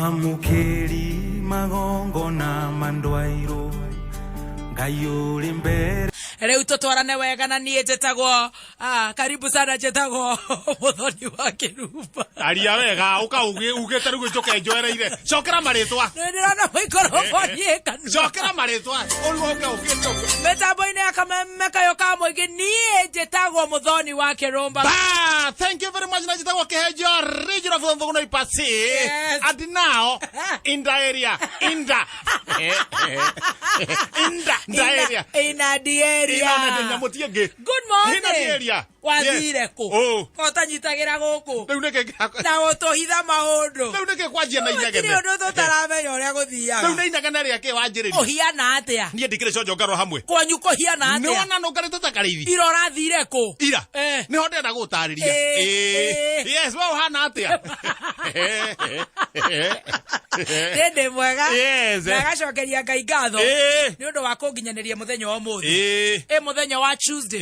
Mwamũkĩri magongona mandwairwo Ngai ũrĩ mbere. Rĩu tũtwarane wega na niĩ njĩtagwo karibu sana, njĩtagwo Mũthoni wa Kĩrumba. Aria wega uka ugite riu njuke njoereire. Cokera maritwa. Nĩ ndĩrona maikoroboni ĩ kanua. Cokera maritwa. Uruga uke ukite uguo. Mĩtambo-inĩ ya kameme kayo ka mũingĩ, niĩ njĩtagwo Mũthoni wa Kĩrumba. Ba, thank you very much. Na njĩtagwo Kĩhenjo region of Thũngũno Ipasi. Yes. And now in the area, in the in the area. Ina the area. Ina na nyamũ ti ĩngĩ. Good morning. Ina the area. Wathire Yes. kũ? Oh. Ko ũtanyitagĩra gũkũ Rĩu nĩkĩ na gũtũhitha maũndũ? Rĩu nĩkĩ kwanjia na Gũtirĩ inegene? ũndũ tũtaramenya ũrĩa Rĩu gũthiaga. nĩ inegene rĩa kĩ wanjĩrĩria? Ũhiana atĩa? Niĩ ndikĩrĩ conjo ngarwo hamwe. Kwanyu kũhiana Nĩ atĩa? wona nũngarĩte ta karĩithi. Ira ũrathire kũ? Ira. Eh. Nĩho ndĩrenda gũgũtarĩria. Eh, Eh. eh. Yes, we ũhana atĩa? Niĩ ndĩ mwega. Yes. Na agacokeria Ngai ngatho Eh. nĩ ũndũ wa kũnginyanĩria mũthenya wa ũmũthĩ. Eh. Ĩ mũthenya wa Tuesday.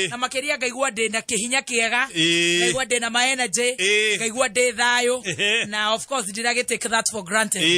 Eh. Na makĩria ngaigua ndĩ na kĩhinya kĩega. Eh. Ngaigua ndĩ na ma energy. Eh. Ngaigua ndĩ thayũ. Ehe. Na of course ndiragĩ take that for granted. Eh.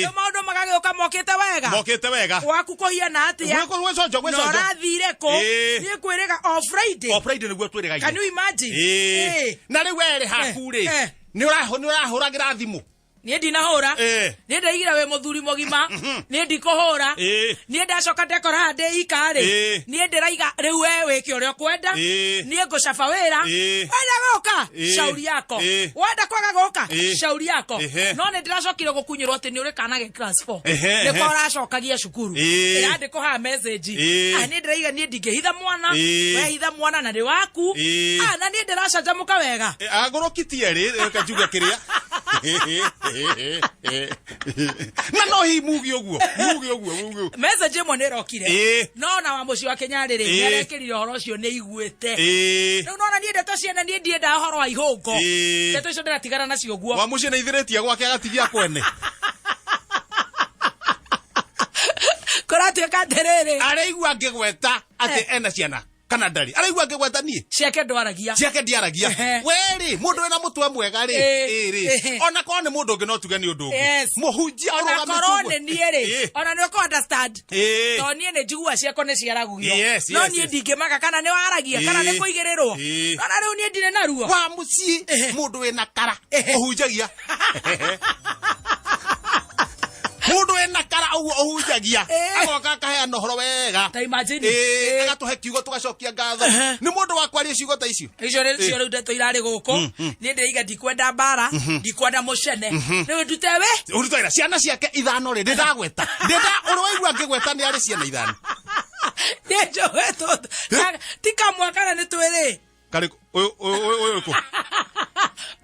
Rĩu maũndũ magagĩũka mokĩte wega. Mokĩte wega. Waku kũhiana atĩa? Gwĩ conjo, gwĩ Na conjo. ũrathire kũ? Eh. Niĩ kwĩrĩga o Friday. O Friday nĩguo twĩrĩgaine. Can you imagine? Eh. Eh. Na rĩu werĩ haku rĩ. Eh. Nĩ ũrahũragĩra thimũ. Niĩ ndinahũra. Eh. Niĩ ndaigire wĩ mũthuri mũgima. Niĩ ndikũhũra. Eh. Niĩ ndacoka ndekora haha ndĩ ika rĩ. Eh. Niĩ ndĩraiga rĩu we wĩke ũrĩa ũkwenda. Eh. Niĩ ngũcaba wĩra. Eh. Wenda gũka Eh. shauri yako. Eh. Wenda kwaga gũka Eh. shauri yako. Ehe. No nĩ ndĩracokire gũkunyĩrwo atĩ nĩ ũrĩ kana ge class 4. Ehe, Nĩko ehe. ũracokagia cukuru. Eh. Ĩrandĩkwo haha message. Eh. Ah, niĩ ndĩraiga niĩ ndingĩhitha mwana. Eh. Wehitha mwana na nĩ waku. Eh. Ah, na niĩ ndĩracanjamũka wega. Agũrũki ti erĩ reke njuge kĩrĩa. Na no hihi muge ũguo, muge ũguo, muge ũguo. Message ĩmwe nĩ ĩrokire. Eh. No na wa mũciĩ wa Kenya rĩrĩ, Eh. nĩ arekĩrire ũhoro ũcio nĩ aiguĩte. Eh. Rĩu nona niĩ ndeto ciene niĩ ndiendaga ũhoro wa ihũngo. Eh. Ndeto icio ndĩratigana nacio guo. Wa mũciĩ nĩ ithirĩtie gwake agatigia kwene. Kũratuĩka atĩrĩrĩ. Araigua ngĩgweta atĩ Eh. ena ciana kana ndarĩ. Araigua ngĩgweta niĩ. Ciake ndwaragia. Ciake ndiaragia. Ehe. We rĩ, mũndũ wĩna mũtwe mwega rĩ, Eh. ĩ rĩ, Eh. ona korwo nĩ mũndũ ũngĩ no tuge nĩ ũndũ ũngĩ. Yes. Mũhunjia Ona ũrũgamĩte korwo ũguo. nĩ niĩ rĩ, Eh. ona nĩ ũkũ understand. Eh. Tondũ niĩ nĩ njiguaga ciakwa nĩ ciaragio. Yes, No yes, niĩ yes. ndingĩmaka kana nĩ waragia kana nĩ Eh. kũigĩrĩrwo. Eh. Ona rĩu niĩ ndirĩ na ruo. Wa mũciĩ mũndũ wĩna kara ũhunjagia. Mũndũ wĩna kara ũguo ũhunjagia. Eh. Agoka akaheana ũhoro wega. Ta imagine. Eh, Eh. agatũhe kiugo tũgacokia ngatho. Nĩ mũndũ wa kwaria ciugo ta icio. Icio nĩ cio rĩu ndeto irarĩ gũkũ. Niĩ ndĩraiga ndikwenda mbara, ndikwenda mũcene. Rĩu ndute we. Ũrutagĩra ciana ciake ithano rĩ, ndĩndagweta. Ndĩnda ũrĩ waigua ngĩgweta nĩ arĩ ciana ithano. Niĩ njũĩ ti kamwe kana nĩ twĩrĩ. Karĩ ũyũ ũyũ ũyũ ũyũ kũ?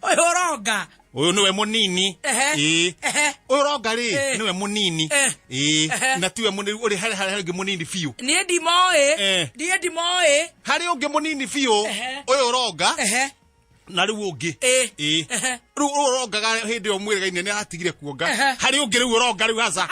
Ũyũ ũronga. Ũyũ nĩwe mũnini. Ehe. Ĩĩ. Ehe. Ũyũ ũronga rĩ, Eh. nĩwe mũnini. Eh. Ĩĩ. Ehe. Na tiwe mũnini, ũrĩ harĩ harĩ ũngĩ mũnini biũ. Niĩ ndimoĩ. Eh. Niĩ ndimoĩ. Harĩ ũngĩ mũnini biũ, Ehe. ũyũ ũronga, Ehe. na rĩu ũngĩ. Ĩĩ. Ĩĩ. Ehe. Rĩu ũyũ ũrongaga hĩndĩ ĩyo mwĩrĩgaine nĩ aratigire kuonga. Ehe. Harĩ ũngĩ rĩu ũronga rĩu haca.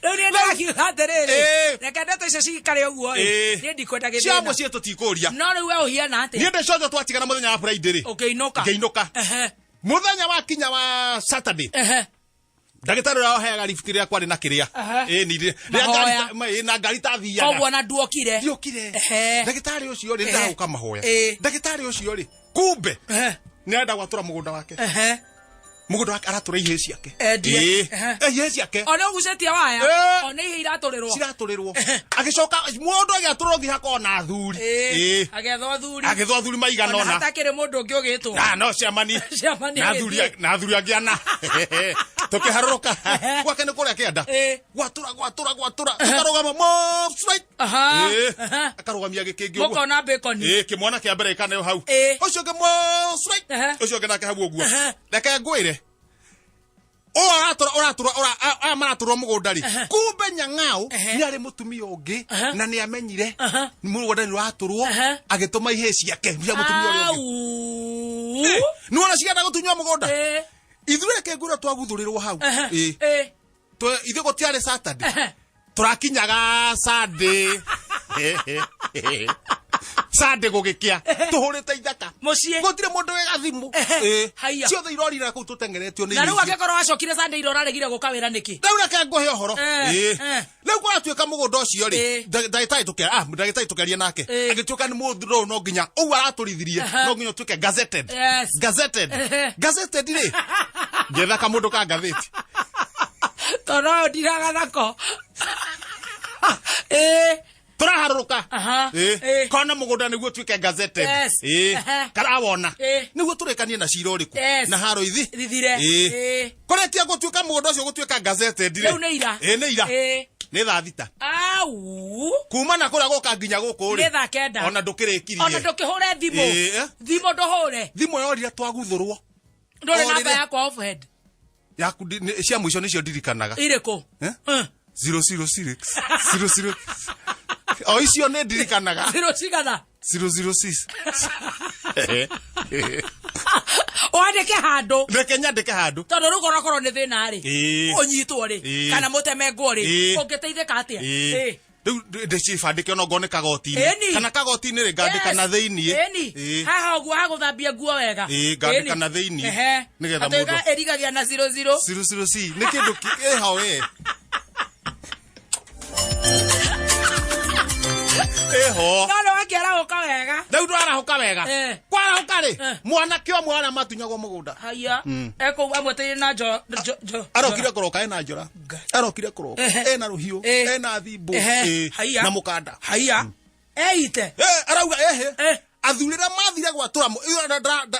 Rĩu niĩ ndĩrakiuga atĩrĩrĩ. Eh. Reke ndeto icio cikare ũguo ĩ. Ĩĩ. Niĩ ndikwenda Cia gĩthĩna. mũciĩ tũtikũria. No rĩu we ũhiana atĩa? Niĩ ndĩ cojo twatigana mũthenya wa Friday rĩ. Ũkĩinũka. Ngĩinũka. Ehe. Mũthenya wakinya wa Saturday. Ehe. Ndagĩtarĩ ũrĩa waheaga lift rĩrĩa kwarĩ na kĩrĩa. Aha. Ĩĩ ni rĩrĩa Mahoya. ngari na ngari tathiaga. Koguo ona nduokire. Ndiokire. Ehe. Ndagĩtarĩ ũcio rĩ Ehe. ndagũka mahoya. Ĩĩ. Ndagĩtarĩ ũcio rĩ kumbe Ehe. nĩ arenda gwatũra mũgũnda wake. Ehe. Mũgũnda wake aratũra ihĩĩ ciake. Endie. Ĩĩ. Ehe. Ihĩĩ ciake. Ona ũgucĩtie waya. Eh. Ona ihĩ iratũrĩrwo. Ciratũrĩrwo. Agĩcoka mũndũ agĩatũrwo nginya hakorwo na athuri. Ĩĩ. Ĩĩ. Agethwo athuri. Agĩthwo athuri maigana Ona ũna. hatakĩrĩ mũndũ ũngĩ ũgĩtwo. Na no ciamani. Ciamani Na athuri agĩthiĩ. na athuri angĩ ana. Tũkĩharũrũka. Gwake nĩ kũrĩa kĩanda. Ĩĩ. Gwatũra gwatũra gwatũra. Tũkarũgama move straight. Aha. Ĩĩ. Aha. Akarũgamia gĩkĩngĩ ũguo. Mũkona bacon. Ĩĩ, kĩmwana kĩa mbere gĩkaneo hau. Ĩĩ. Ũcio ũngĩ move straight. Ehe. Ũcio ũngĩ nake hau ũguo. Ehe. Reke ngwĩre. Ũyũ aratũra ũratũra ũra aya maratũrwo mũgũnda rĩ. Kumbe nyang'au Ehe. nĩ arĩ mũtumia ũngĩ Ehe. na nĩ amenyire Ehe. mũgũnda nĩ ũratũrwo Ehe. agĩtũma ihĩĩ ciake cia mũtumia ũrĩa ũngĩ. Au. Nĩ wona cienda gũtunywo mũgũnda. Ĩĩ. Ithuĩ reke ngwĩre twaguthũrĩrwo hau. Ehe. Ĩĩ. Ĩĩ. Ithuĩ gũtiarĩ Saturday. Ehe. Tũrakinyaga Sunday. Sunday gũgĩkĩa tũhũrĩte ithaka Mũciĩ. gũtirĩ mũndũ wĩ gathimũ Ehe. Ĩĩ. Haiya. Ciothe irorira kũu tũteng'eretio nĩ Na irio rĩu icio. angĩkorwo wacokire Sunday ira ũraregire gũka wĩra nĩkĩ? Rĩu reke ngũhe ũhoro. Eh, Ĩĩ. eh. Rĩu kwaratuĩka mũgũnda ũcio rĩ, Ĩĩ. ndagĩtarĩ tũkĩaria ah, ndagĩtarĩ tũkĩaria nake Ĩĩ. agĩtuĩka nĩ mũndũ ũyũ no nginya ũguo aratũrithirie Aha. no nginya ũtuĩke gazetted. Yes. Gazetted. Ehe. Gazetted rĩ, ngetha kamũndũ ka ngathĩti. Tondũ ũyũ ndiraga nako. Ĩĩ. Tũraharũrũka. Aha. Ĩĩ. Ĩĩ. Kona mũgũnda nĩguo ũtuĩke gazetted. Yes. Ĩĩ. Aha. Karawona. Ĩĩ. Nĩguo tũrĩkanie na cira ũrĩkũ. Yes. Na haro ithi. Thithire. Ĩĩ. Ĩĩ. Kũrĩkia gũtuĩka mũgũnda ũcio gũtuĩka gazetted rĩ. Rĩu nĩ ira. Ĩĩ nĩ ira. Ĩĩ. Nĩ thaa 6. Au. Kuma na kũrĩa gũka nginya gũkũ rĩ. Nĩ thaa 9. Ona ndũkĩrĩkirie. Ona ndũkĩhũre thimũ. Ĩĩ. Thimũ ndũhũre. Thimũ yorire twaguthũrwo. Ndũrĩ namba Orire. yakwa off head. Yaku cia mũico nĩcio ndirikanaga. Irĩkũ? Eh? Eh. 006 00 o icio nĩ ndirikanaga. Zero cigana. 006. Wandĩke handũ. Reke nyandĩke handũ. Tondũ rĩu korokoro nĩ thĩna rĩ. Ĩĩ. Ũnyitwo rĩ. Ĩĩ. Kana mũtemengwo rĩ. Ĩĩ. Ũngĩteithĩka atĩa? Ĩĩ. Rĩu ndĩcibandĩke ona ngone kagoti-inĩ. Ĩni. Kana kagoti-inĩ rĩ ngandĩka Yes. na thĩiniĩ. Ĩni. Ĩĩ. Haha ũguo hagũthambia nguo wega. Ĩĩ, ngandĩka Ĩni. na thĩiniĩ. Ehe. Nĩgetha Atĩ mũndũ- ĩrigagia na 00. 00C nĩ kĩndũ ĩho we. Ĩho. No nĩ wakĩarahũka wega. Rĩu ndwarahũka wega. Eh. Kwarahũka rĩ, Eh. mwanake ũmwe arĩa matunyagwo mũgũnda. Haiya. Ekũu amweteire na njo njo njo. Arokire kũroka ena njora. Arokire kũroka Ehe. ena rũhiũ, Eh. ena thimbo, Ehe. ĩ, Haiya. na mũkanda. Haiya. Eite. Eh, arauga ehe. Eh. Athuri arĩa mathire gwatũra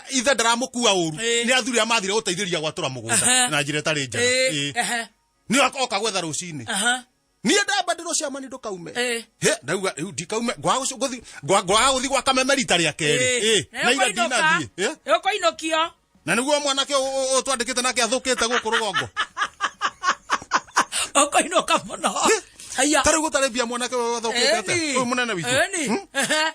ithe ndaramũkua ũru Eh. nĩ athuri arĩa mathire gũteithĩrĩria gwatũra mũgũnda Ehe. na njĩra ĩtarĩ njega. Ĩĩ. Ĩ. Ehe. Nĩ oka gwetha rũcinĩ. Aha. Niĩ ndamba ndĩrwo cama ndũkaume. Eh. He, ndauga rĩu ndikaume ngwaga ngwaga gũthiĩ gwa kameme rita rĩa kerĩ. Ĩ, na ira ndinathiĩ. Eh? Ũkũinũkio. Na nĩguo mwanake ũyũ twandĩkĩte nake athũkĩte gũkũ rũgongo. Ũkũinũka mũno. Haiya. Ta rĩu gũtarĩ mbia mwanake ũyũ athũkĩte atĩa? Ĩni. Ũyũ mũnene witũ. Ĩni. Ehe.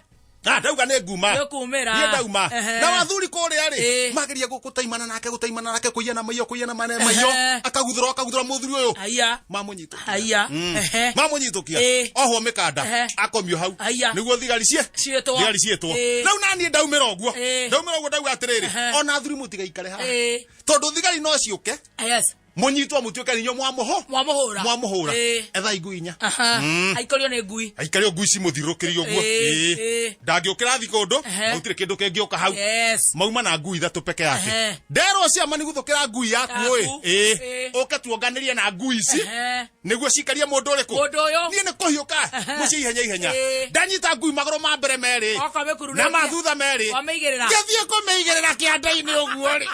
Ah, ndauga nĩ nguma. Nĩ ũkumĩra. Niĩ ndauma. Ehe. Na athuri kũrĩa rĩ, Ĩ. mageria gũtaimana nake, gũtaimana nake, kũiyana maiyo, kũiyana maiyo, Ehe. akaguthũra, akaguthũra mũthuri ũyũ. Haiya. Mamũnyitũkia. Haiya. Ehe. Mamũnyitũkia. Ĩ. Ohwo mĩkanda. Ehe. Akomio hau. Haiya. Nĩguo thigari cie. Ciĩtwo. Thigari ciĩtwo. Ĩ. Rĩu naniĩ ndaumĩra ũguo. Ĩ. Ndaumĩra ũguo ndauga atĩrĩrĩ, Ehe. ona athuri mũtigaikare haha. Ĩ. Tondũ thigari no ciũke, Yes. mũnyitwo mũtuĩke nĩ inyuĩ mwamũhũ. Mwamũhũra. Mwamũhũra. Ĩ. Ethai ngui inya. Aha. Aikorio nĩ ngui. Aikario ngui cimũthiũrũrũkĩrie ũguo. Ĩ, Ĩ. ĩ. Ndangĩũkĩra thi kũndũ, Ehe. na gũtirĩ kĩndũ kĩngĩũka hau. Yes. Mauma na ngui ithatũ peke yake. Ehe. Nderwo ciama nĩ guthũkĩra ngui yaku ĩ. Yaku. Ĩ. Ĩ. Ũke tuonganĩrie na ngui ici. Ehe. Nĩguo cikarie mũndũ ũrĩkũ. Mũndũ ũyũ. Niĩ nĩ kũhiũka Ehe. mũciĩ ihenya ihenya. Ĩ. Ndanyita ngui magũrũ ma mbere merĩ. Oka mĩkururĩtie. Na ma thutha merĩ. Wamĩigĩrĩra. Ngĩthiĩ kũmĩigĩrĩra kĩanda-inĩ ũguo rĩ.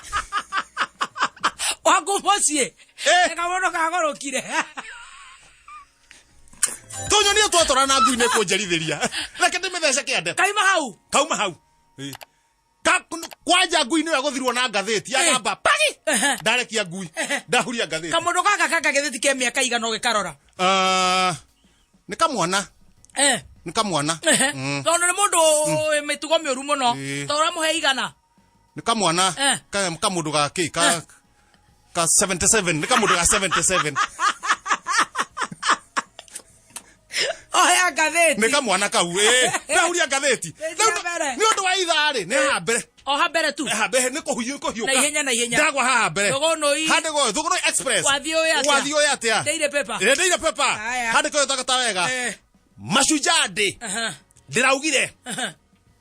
Waku mũciĩ. Ĩ. Kamũndũ kagũrũkire. Tũnyonie twatwara na ngui nĩ kũnjerithĩria. Reke ndĩmĩthece kĩande. Kaima hau. Kauma hau. Ĩ. Kwanja ngui nĩyo ĩgũthirwo na ngathĩti agamba pagi. Ehe. Ndarekia ngui. Ndahuria ngathĩti. Kamũndũ gaka kanga gĩthĩti ke mĩaka igana ũgĩkarora. Ah, nĩ kamwana. Eh. Nĩ kamwana. Ehe. Tondũ nĩ mũndũ wĩ mĩtugo mĩũru mũno. Ĩ. Tondũ ũramũhe igana. Nĩ kamwana. Eh. Ka kamũndũ ga kĩ ka ka 77 nĩ kamũndũ ga 77. Oya ngathĩti. Nĩ kamwana kau ĩ. Ndahuria ngathĩti. Nĩ Rĩu mbere. Nĩ ũndũ wa ithaa rĩ, nĩ haha mbere. O ha mbere tu. Haha mbere nĩ kũhiũ kũhiũka. Na ihenya, na ihenya. Ndagwa haha mbere. Thũgũnũi. Handĩko Thũgũnũi Express. Wathiĩ ũĩ atĩa? Wathiĩ ũĩ atĩa? Daily paper. Ĩ, Daily paper. Haya. Handĩko ĩyo ta wega. Eh. Mashujaa Day. Aha. Ndĩraugire Aha.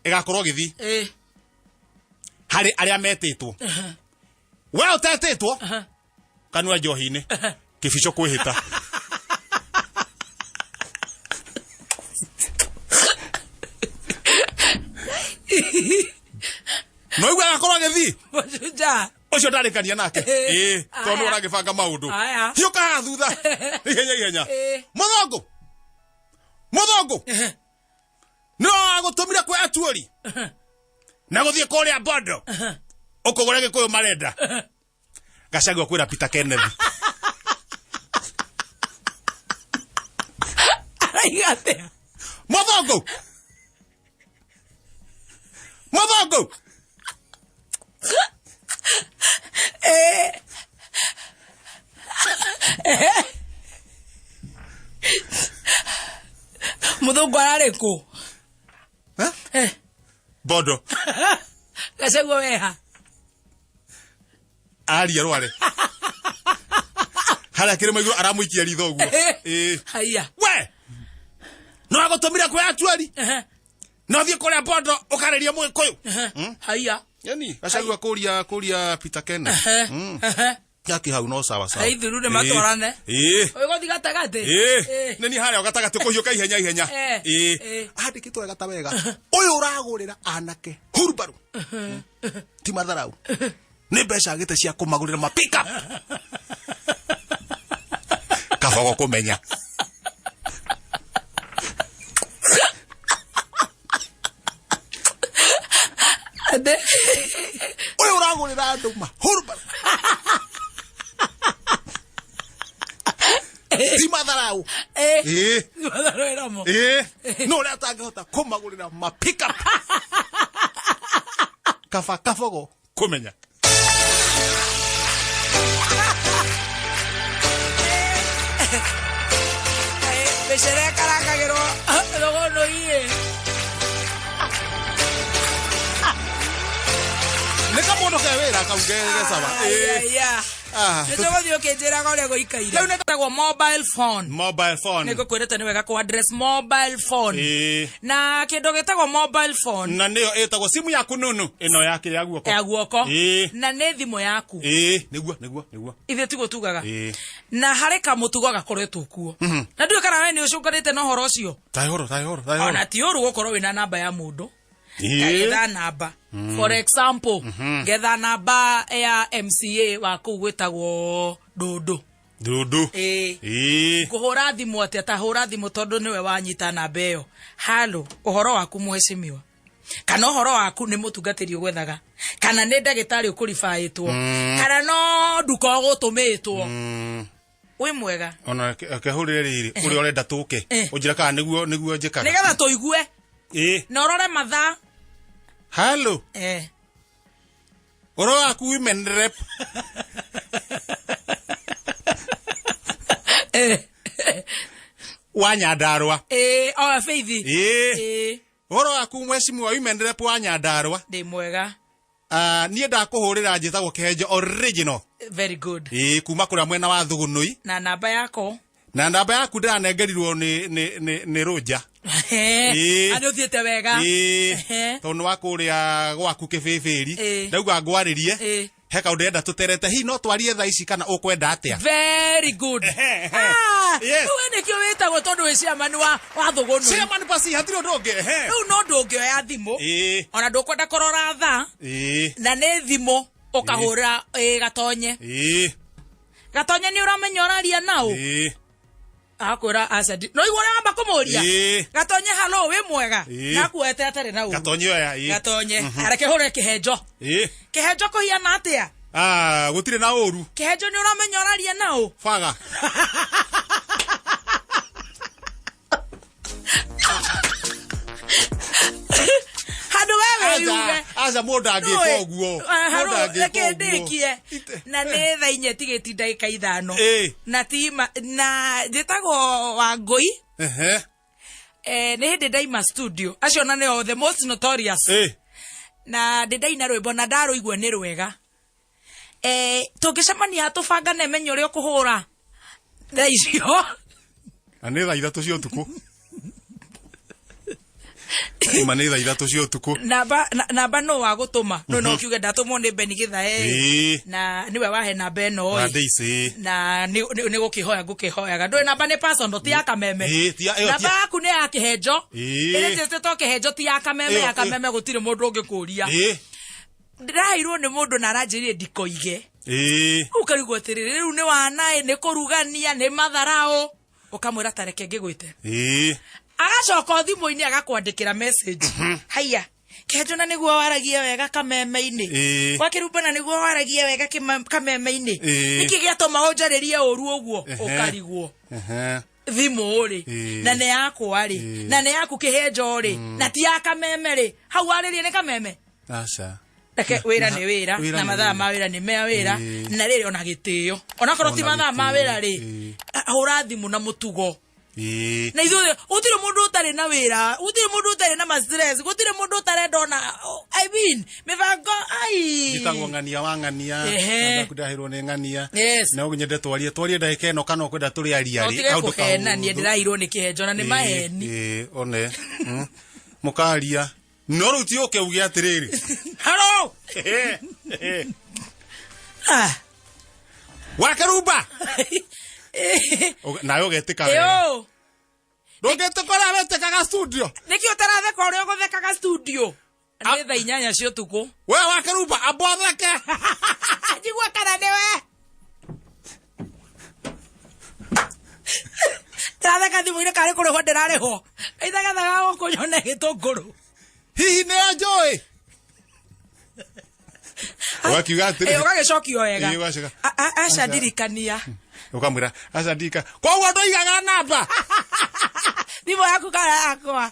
ĩgakorwo gĩthii Ĩ. harĩ arĩa metĩtwo. We ũtetĩtwo Aha. kanua njohi-inĩ kĩbico kwĩhĩta. No igua agakorwo agĩthiĩ Mashujaa. ũcio ndarĩkania nake Ĩ. ĩ tondũ Aya. ũragĩbanga maũndũ Aya. hiũka haha thutha ihenya ihenya. Ĩ. Mũthũngũ mũthũngũ Ehe. nĩwe wagũtũmire kwĩ atuũri na gũthiĩ kũrĩa Bondo ũkũgũra gĩkũyũ marenda. Gachagua kwĩra Peter Kenneth. Araiga atĩa? Mũthũngũ mũthũngũ Ĩ. Ehe. Mũthũngũ ararĩ kũ? Eh? Eh. Bondo. Gachagua weha. Aria rware. Harĩa kĩrĩma igũrũ aramũikia ritho ũguo. Ĩĩ. Haiya. We! No agũtũmire kwĩ atuari. Ehe. No thiĩ kũrĩa Bondo ũkarĩria Mũgĩkũyũ. Ehe. Haiya. Yani, Gachagua kũria kũria Peter Kenneth. Ehe. Ehe. Yaki hau no sawa sawa. Aithuru nĩ matwarane. Ĩĩ. Ũgũthiĩ gatagatĩ. Ĩĩ. Nĩ niĩ harĩa gatagatĩ kũhiũka ihenya ihenya. Eh. Ĩĩ. Eh. Andĩkĩtwo wega ta wega. Ũyũ ũragũrĩra anake hurumbaru. Ti matharau. Nĩ mbeca agĩte cia kũmagũrĩra ma pick up. Kabogo kũmenya. Atĩ. Ũyũ ũragũrĩra andũ ma hurumbaru. Ti matharau. Eh. Ĩĩ. Matharũ Ĩĩ. No ũrĩa atangĩhota kũmagũrĩra ma pick up. Kaba kabogo kũmenya. Mĩcere ĩkarangagĩrwo rũgũnũ-inĩ. Nĩ kamũndũ ke wĩra kau ke ke sawa. Ĩĩ. Aya. Ah. Nĩ tũgũthiĩ ũkĩnjĩraga ũrĩa gũikaire. Rĩu nĩ gwĩtagwo mobile phone. Mobile phone. Nĩ ngũkwĩrĩte nĩ wega kũ address mobile phone. Ĩĩ. Na kĩndũ gĩtagwo mobile phone Na nĩyo ĩtagwo simu ya kununu ĩno yake ya guoko. ya guoko Ĩĩ. na nĩ thimũ yaku. Ĩĩ, nĩguo nĩguo nĩguo. Ithuĩ tiguo tugaga. Ĩĩ. Na harĩ kamũtugo gakoretwo kuo. Na ndiũĩ kana we nĩ ũcũnganĩte na ũhoro ũcio. Ta horo ta horo ta horo. Ona ti ũru gũkorwo wĩna namba ya mũndũ. Ĩĩ. Ngetha namba. For example, ngetha namba ya MCA wa kũu gwĩtagwo Ndũndũ. Ndundu. Ĩĩ. Ĩĩ. Ngũhũra thimũ atĩa ta hũra thimũ tondũ nĩwe wanyita namba ĩyo. Halo, ũhoro waku mheshimiwa. Kana ũhoro waku nĩ mũtungatĩri ũgwethaga. Kana nĩ ndagĩtarĩ ũkũribaĩtwo. Kana no nduka ũgũtũmĩtwo. Wĩ mwega. Ona kehũrĩre rĩrĩ ũrĩa ũrenda tũke. Eh. Ũnjĩra kana nĩguo nĩguo njĩkaga. Nĩgetha tũigue Ĩĩ. na ũrore mathaa. Halo. Eh. Ũhoro waku women rep. Eh. Wa Nyandarũa. Eh, o Faith. Ĩĩ. Eh, Ũhoro waku mheshimiwa women rep wa Nyandarũa. ndĩ mwega. Ah, niĩ ndakũhũrĩra njĩtagwo Kĩhenjo original. Very good. Ĩĩ, kuma kũrĩa mwena wa Thugunui. Na namba yako. Na namba yaku ndĩranengerirwo nĩ nĩ nĩ nĩ Rũnja. Ĩĩ. Andũ ũthiĩte wega. Ĩĩ. Ehe. Tondũ nĩ wa kũrĩa gwaku kĩbĩbĩri. Ĩĩ. Ndauga ngwarĩrie. Ĩĩ. He kaũndũ ndĩrenda tũterete. Hihi no twarie thaa ici kana ũkwenda atĩa? Very good. Ehe. Ah, Yes. rĩu we nĩkĩo wĩtagwo tondũ wĩ chairman wa wa Thũgũnũ. Chairman basi hatirĩ ũndũ ũngĩ. Ehe. Rĩu no ndũngĩoya thimũ. Ĩĩ. Ona ndũkwenda kũrora thaa Ĩĩ. na nĩ thimũ ũkahũra ĩ gatonye. Ĩĩ. Gatonye nĩ ũramenya ũraria naũ. Ĩĩ. Akwĩra aca ndi. No igua ũrĩa wamba kũmũria. Ĩĩ. Gatonye halo wĩ mwega. Ĩĩ. Na akuoete atarĩ na ũru. Gatonye oya. Ĩĩ. Gatonye. Areke hũre kĩhenjo. Ĩĩ. Kĩhenjo kũhiana atĩa? Ah, gũtirĩ na ũru. Kĩhenjo nĩ ũramenya ũraria naũ. Baga. Handũ we wĩyuge. Aca, aca mũndũ angĩka ũguo. Mũndũ angĩka reke ũguo. ndĩkie na nĩ thaa inya tigĩti ndagĩka ithano Ĩĩ. na tima na njĩtagwo Wangũi. Ehe. Eh, nĩ hĩndĩ ndaima studio acio na nĩo the most notorious. Ĩĩ. Na ndĩ ndaina rwĩmbo na ndarũigua nĩ rwega. Eh, tũngĩcemania tũbangane menye ũrĩa ũkũhũra thaa icio. Na nĩ thaa ithatũ cia ũtukũ. Ima nĩ thaa ithatũ cia ũtukũ. Namba namba no wa gũtũma no no kiuge ndatũmwo nĩ Beni Gĩthae. Ĩĩ. Na nĩwe wahe namba ĩno Na ĩ. Daisy. Na nĩ gũkĩhoya ngũkĩhoyaga ndũĩ namba nĩ personal ti ya kameme. Ĩĩ, ti ya- ĩyo ti Namba ya- yaku nĩ ya kĩhenjo. Ĩĩ. Ĩrĩtĩtĩtwo kĩhenjo ti ya kameme. Ĩyo, Ya kameme gũtirĩ mũndũ ũngĩkũria. Ĩĩ. Ndĩraheirwo nĩ mũndũ na aranjĩrire ndikoige. Ĩĩ. Rĩu ũkarigwo atĩrĩrĩ rĩu nĩ wanaĩ nĩ kũrugania nĩ matharaũ ũkamwĩra tareke ngĩgwĩte. Ĩĩ. Agacoka o thimũ-inĩ agakwandĩkĩra message. Haiya kĩhenjo na nĩguo waragia wega kameme-inĩ. Ĩĩ. Wakĩrumba na nĩguo waragia wega kameme-inĩ. Ĩĩ. Nĩkĩ gĩatũma ũnjarĩrie ũru ũguo? Ehe. Ũkarigwo. Ehe. Thimũ rĩ Ĩĩ. na nĩ yakwa rĩ Ĩĩ. na nĩ yaku kĩhenjo rĩ na ti ya kameme rĩ hau warĩrie nĩ kameme. Aca. Reke wĩra nĩ wĩra Wĩra na nĩ mathaa wĩra. ma wĩra nĩ mea wĩra Ĩĩ. na rĩrĩ ona gĩtĩo onakorwo ti Ona mathaa ma gĩtĩo, wĩra rĩ ĩĩ. hũra thimũ na mũtugo. Ĩĩ. Na ithuothe gũtirĩ mũndũ ũtarĩ na wĩra, gũtirĩ mũndũ ũtarĩ na ma stress, gũtirĩ mũndũ ũtarenda ona, I mean, mĩbango ai. Njĩtagwo Ng'ania wa Ng'ania. Ehe. Na ndahĩrwo nĩ Ng'ania. Yes. Na nyende twarie twarie ndagĩka ĩno kana ũkwenda tũrĩ aria No rĩ. tige Kaũndũ kũhenania, kahũthũ. ndĩrairwo nĩ kĩhenjo na nĩ maheni. Ĩĩ, one. Mũkaria. No rĩu ti ũke uge atĩrĩrĩ. Hello. Ah. Wakerumba. Nawe ũgetĩka wega. Ĩyo. Ndũngĩtĩka ũrĩa wetĩkaga studio. Nĩkĩ ũtaratheka ũrĩa ũgũthekaga studio? Nĩ thaa 8 cia ũtukũ. We Wakerumba amba ũtheke. Njigua kana nĩwe. Ndĩratheka thimũ-inĩ karĩ kũrĩhwo ndĩrarĩhwo. Ithagathagaga gũkũ nyone gĩtũngũrũ. Hihi nĩyo njũĩ? Ũgakiuga atĩrĩ. Ĩ, ũgagĩcokio wega. Ĩ, ũgacoka. Aca ndirikania. Ũkamwĩra aca ndika. Koguo ndũigaga namba. Thimũ yaku kana yakwa.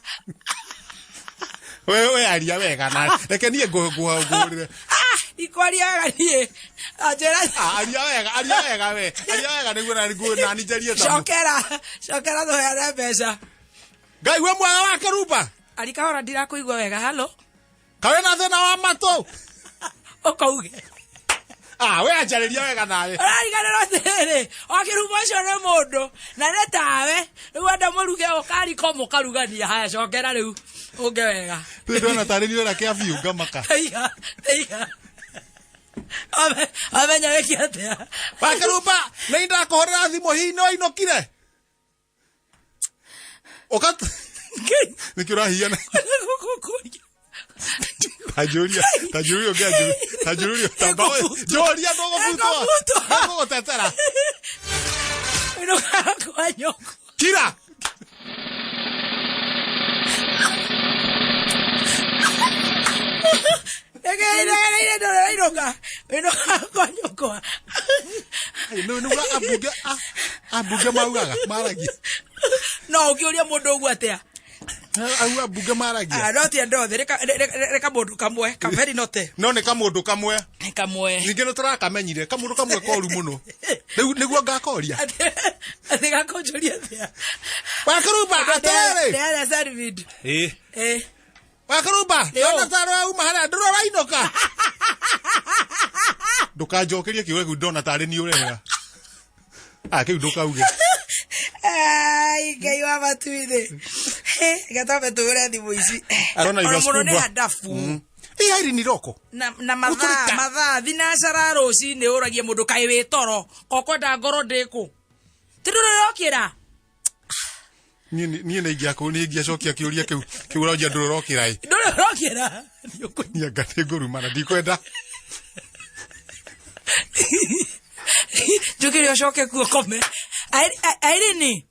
We aria wega na reke niĩ ngũhũrĩre. Ah, ndikwaria wega niĩ. Anjĩra. Ah, aria wega, aria wega we. Aria wega nĩguo na nĩguo na njarie ta. Cokera, cokera tũheane mbeca. Ngai we mwega wa Kerumba. Arikahora ndirakũigua wega. Halo. Kawe na thĩna wa matũ. Ũkauge. Ah, we anjarĩria wega nawe. Ũrariganĩrwo atĩrĩrĩ, wakĩrumba ũcio nĩ mũndũ na nĩ tawe rĩu enda mũruge ũkariko mũkarugania. Haya, cokera rĩu ũnge wega. Rĩu ndona tarĩ niĩ ũrĩa kĩa biũ ngamaka. Teiga, teiga. Amenya wĩke atĩa. Wakerumba, nĩ ndakũhũrĩra thimũ hihi nĩ wainũkire? Ũka nĩkĩ ũrahiana? Tanjũria, tanjũria ũngĩanjũria, tanjũria, tamba njũria ndũgũbutwo. Nĩngũbutwo. Nĩngũgũtetera. Inũkaga kwa nyũkwa. Kira. Nĩkĩiregereire ndũrĩ wainũka. Inũkaga kwa nyũkwa. Nĩguo ambunge ambunge maugaga maragia. No ũngĩũria mũndũ ũguo atĩa? Au ambunge maragia. Ah, no ti andũ othe, rĩ kamũndũ kamwe, kameri note. No nĩ kamũndũ kamwe. Nĩ kamwe. Ningĩ nĩ tũrakamenyire kamũndũ kamwe koru mũno. Rĩu nĩguo ngakoria. Atĩ gakũnjũria atĩa? Wakerumba atĩrĩrĩ. Ndĩrarĩa Sanvid. Ĩĩ. Ĩ. Wakerumba, Ĩyo. ndona tarĩ wauma harĩa ndũrĩ ũrainũka. Ndũkanjokerie kĩũria kĩu ndona tarĩ niĩ ũrera. Ah, kĩu ndũkauge. Ai, Ngai wa matu-inĩ. Reke twambe tũhũre thimũ ici. Arona Ona Ivas mũno nĩ Kubwa. handabu. Ĩ Irene Roko. Na mathaa Gũtũrĩka. mathaa thinacara rũcinĩ ũragie mũndũ kaĩ wĩ toro kokwenda ngoro ndĩkũ ti ndũrĩ ũrokĩra. Niĩ niĩ nĩ ingĩakũ nĩ ingĩacokia kĩũria kĩu kĩu ũranjia ndũrĩ ũrokĩra ĩ. Ndũrĩ ũrokĩra. Niĩ anga nĩ ngũrumana ndikwenda. Njũkĩre ũcoke kuo kome. Irene.